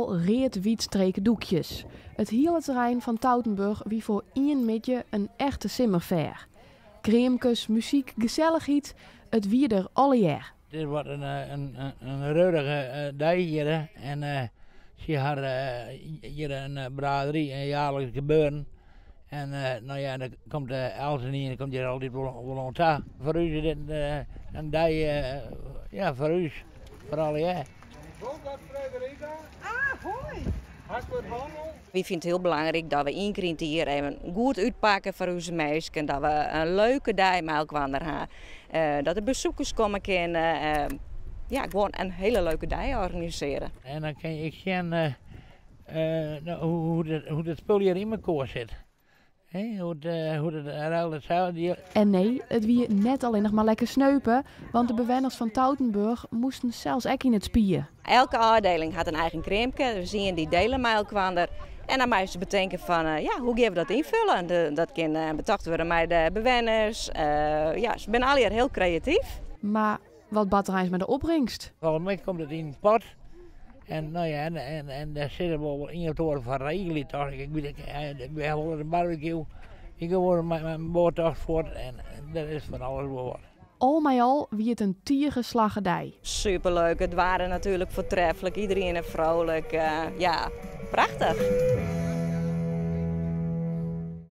Oeral read-wyt streke doekjes. It hiele terrein fan Toutenburg wie foar ien middei in echte simmerfair. Kreamkes, muzyk, gesellichheid, it wie der allegear. Dit wordt een reurige dag hier. En ze hadden hier een braderie, een jaarlijks gebeuren. En nou ja, dan komt elkenien komt hier altyd wol oan ta. Foar ús is dit in dei, ja, foar ús, foar allegear. Frederica. Ah, hoi. Wy fine it hiel belangryk dat we ien kear yn it jier even goed útpakke foar ús minsken. Dat we in leuke dei mei elkoar ha. Dat der besoekers komme kinne. Ja, gewoan in hiele leuke dei organisearje. En dan kin ik sjen no, hoe't it spul hjir yn mekoar sit. Hè, hoe't it ruil het En nee, it wie net allinnich mar lekker sneupe, want de bewenners fan Toutenburg moasten sels ek yn it spier. Elke ôfdieling hat in eigen kreamke. We sjogge dy diele mei elkoar. En dan meie se betinke fan, ja, hoe geane we dat ynfolje? Dat kin betocht wurde mei de bewenners. Ja, se binne allegear hiel kreatyf. Mar wat bart der eins mei de opbringst? Folgens my komt it yn in pot. En, nou ja, en dêr sitte wol ien of oar foar regelje toch. Ik weet, we hawwe wol in barbecue. Ik gean wol mei in boattocht fuort en dat is fan alles wol wat. Al mei al wie it in tige slagge dei. Superleuk, it waar natuerlik foartreflik, iderien is freonlik. Ja, prachtich.